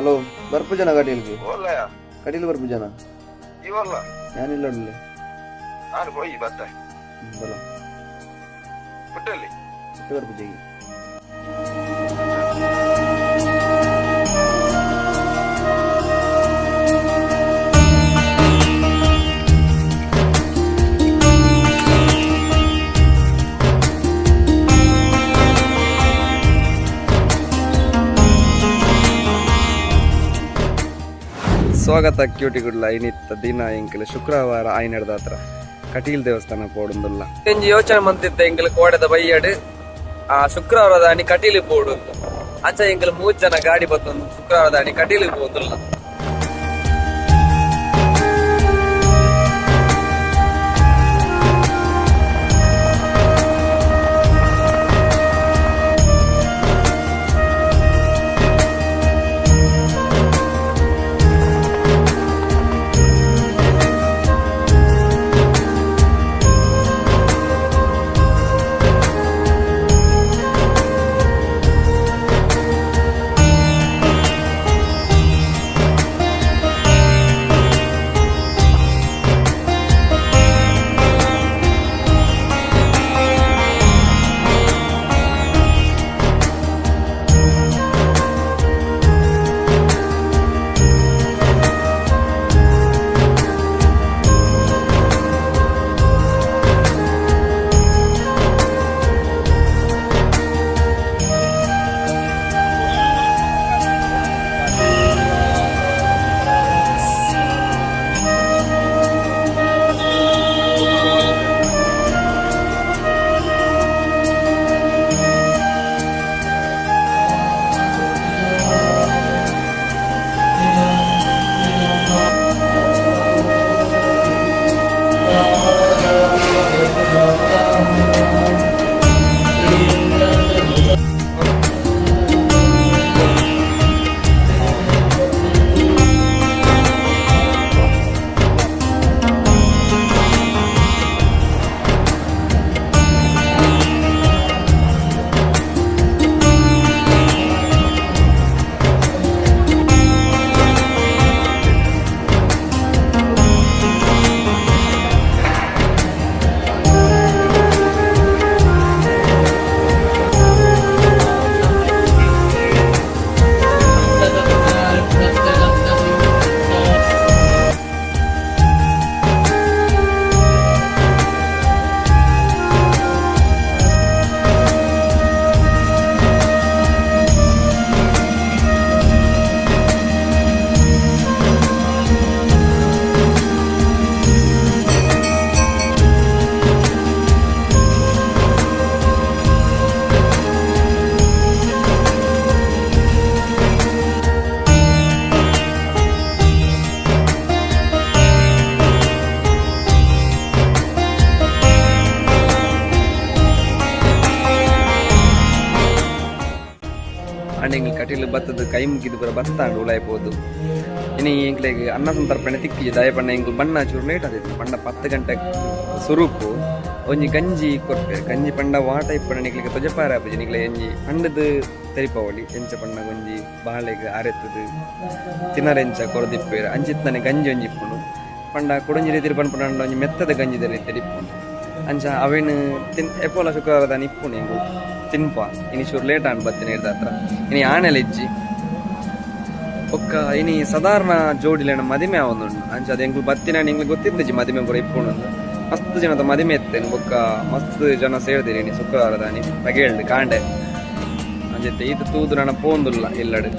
Hello ಬರ್ಪುಜನ ಕಟೀಲ್ಗೆ? ಓಲ್ಲಯ? Kateel ಬರ್ಪುಜನ? ಇವಲ್ಲ. ಯಾನಿಲ್ಲ ಉಳ್ಳೆ. ನಾನು ಹೋಯಿ ಬತ್ತ. ಬಲ. ಹುಟ್ಟಲ್ಲಿ. ಹುಟ್ಟು ಬರ್ಪುಜೆಗೆ. ಸ್ವಾಗತ ಕ್ಯೂಟಿ ಗುಡ್ಲ. ಇನ್ನಿತ್ತ ದಿನ ಎಂಕಲ್ ಶುಕ್ರವಾರ ಆಯ್ನಡ್ದ ಹತ್ರ ಕಟೀಲ್ ದೇವಸ್ಥಾನ ಪೋಡುಂದುಲ್ಲ. ಒಂಜಿ ಯೋಚನೆ ಮಂತಿತ್ತ ಎಂಕಲ್ ಕೋಡೆದ ಬಯ್ಯಡ್ ಆ ಶುಕ್ರವಾರದ ಅಣಿ ಕಟೀಲು ಪೋಡು. ಅಂಚ ಎಂಕಲ್ 3 ಜನ ಗಾಡಿ ಬತ್ತೊಂದು ಶುಕ್ರವಾರದ ಅಣಿ ಕಟೀಲು ಪೋದುಲ್ಲ. ಅಂಡ್ ಎಂಗ್ಲ ಕಟೀಲ್ ಬತ್ತದ ಕೈ ಮುಗಿದು ಪೂರ ಬತ್ತಾಂಡು ಉಲಾಯ್ಬೋದು. ಇನಿ ಎಂಕ್ಲೆಗ್ ಅನ್ನ ಸಂತರ್ಪಣೆ ತಿಕ್ಕಿ ದಯಪಣ್ಣ ಎಂಕ್ಲು ಬಣ್ಣ ಚೂರು ಲೇಟ್ ಆದಿತ್ತು. ಪಂಡ 10 ಗಂಟೆ ಸುರುಕು ಒಂಜಿ ಗಂಜಿ ಕೊರ್ಪೆ. ಗಂಜಿ ಪಂಡ ವಾಟ ಇಪ್ಪಣ ನಿಕ್ಲಿಗೆ ತೊಜಪಾರ ಆಪುಜಿ. ನಿಕ್ಲೆ ಎಂಜಿ ಪಂಡದು ತೆರಿಪವಳಿ ಎಂಚ ಪಂಡ ಒಂಜಿ ಬಾಳೆಗ್ ಅರೆತ್ತದು ತಿನರೆಂಚ ಕೊರದಿಪ್ಪೇರು ಅಂಚಿತ್ತನೆ ಗಂಜಿ ಒಂಜಿ ಇಪ್ಪುಂಡು. ಪಂಡ ಕುಡೊಂಜಿ ರೀತಿ ಪನ್ಪುಂಡ ಒಂಜಿ ಮೆತ್ತದ ಗಂಜಿ ರೀತಿ ಇಪ್ಪುಂಡು. ಅಂಚ ಅವೇನು ತಿನ್ ಎಪೋಲ ಶುಕ್ರವಾರ ಇಪ್ಪುಂಡು ಎಂಕು ತಿನ್ಪ. ಇನಿ ಚೂರು ಲೇಟ್ ಆಂಡ್ ಬತ್ತಿನ ಇರ್ದ ಹತ್ರ ಇನಿ ಆಣೆಲ ಇಜ್ಜಿ ಬೊಕ್ಕ ಇನಿ ಸಾಧಾರಣ ಜೋಡಿಲೇನ ಮದಿಮೆ ಆವೊಂದುಂಡು. ಅಂಚ ಅದು ಎಂಕ್ಲು ಬತ್ತಿನ ಎಂಕ್ಲು ಗೊತ್ತಿತ್ತಿಜಿ ಮದಿಮೆ ಪೂರ ಇಪ್ಪುಂಡು. ಮಸ್ತ್ ಜನದ ಮದಿಮೆ ಇತ್ತೇನು ಬೊಕ್ಕ ಮಸ್ತ್ ಜನ ಸೇರ್ದಿರಿ ಇನಿ ಶುಕ್ರವಾರದಾನಿ ಬಗೆಳ್ದು ಕಾಂಡೆ ಅಂಚೆ ಈತ ತೂದು ನನ್ನ ಪೋಂದುಲ್ಲ ಇಲ್ಲಡು.